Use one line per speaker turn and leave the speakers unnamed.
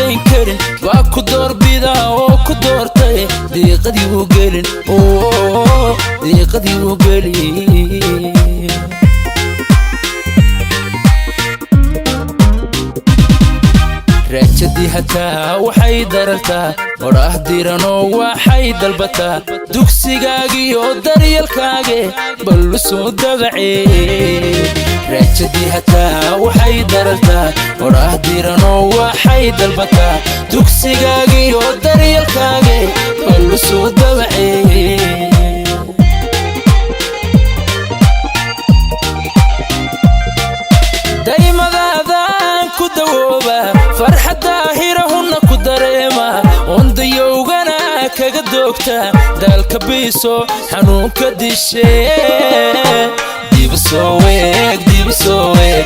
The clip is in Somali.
Dayn karin baa ku doorbida oo ku doortay. Diiqadii u gelin, diiqadii u gelin. Raajadii hataa waxay darartaa odhaah diranoo waxay dalbataa dugsigaagiyo daryalkaage ballu soo dabacee. Raajadii hataa waxay darartaa odhaah diranoo waxay dalbataa dugsigaagiyo daryalkaage ballu soo dabacee. Daymadaadaan ku dawooba, farxadda hirahunna ku dareema, ondayowgana kaga doogta, daalka biiso, xanuunka dishe. Dibu soo weeg, dibu soo weeg,